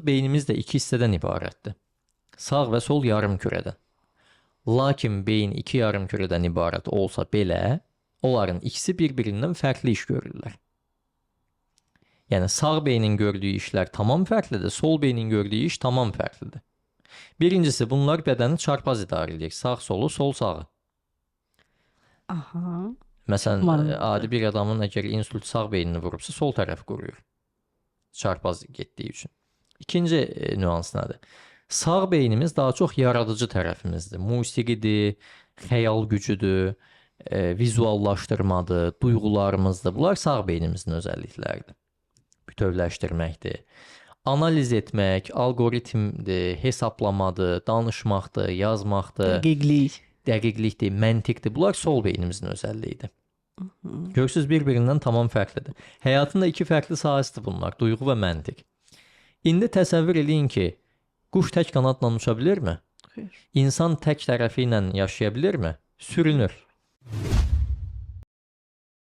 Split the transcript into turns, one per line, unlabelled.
Beynimiz də iki hissədən ibarətdir. Sağ və sol yarımkürədən. Lakin beyin iki yarımkürədən ibarət olsa belə, onların ikisi bir-birindən fərqli iş görürlər. Yəni sağ beynin gördüyü işlər tamam fərqlidir, sol beynin gördüyü iş tamam fərqlidir. Birincisi, bunlar bədəni çarpaz idarə edir. Sağ solu, sol sağı.
Aha.
Məsələn,
Maraqlıdır.
adi bir adamın əgər insult sağ beynini vurubsa, sol tərəf quruyur. Çarpaz getdiyi üçün. İkinci nüans nədir? Sağ beynimiz daha çox yaradıcı tərəfimizdir. Musiqidir, xəyal gücüdür, vizuallaşdırmadır, duyğularımızdır. Bunlar sağ beynimizin özəllikləridir. Bütövləşdirməkdir. Analiz etmək, alqoritmdir, hesablamadır, danışmaqdır, yazmaqdır,
Dəqiqlik.
Dəqiqlikdir, məntiqdir. Bunlar sol beynimizin özəlliyidir. Görürsüz, bir-birindən tamam fərqlidir. Həyatın da iki fərqli sahəsidir bunlar, duyğu və məntiq. İndi təsəvvür eləyin ki, quş tək qanadla uça bilirmi?
Xeyr.
İnsan tək tərəfi ilə yaşaya bilirmi? Sürünür.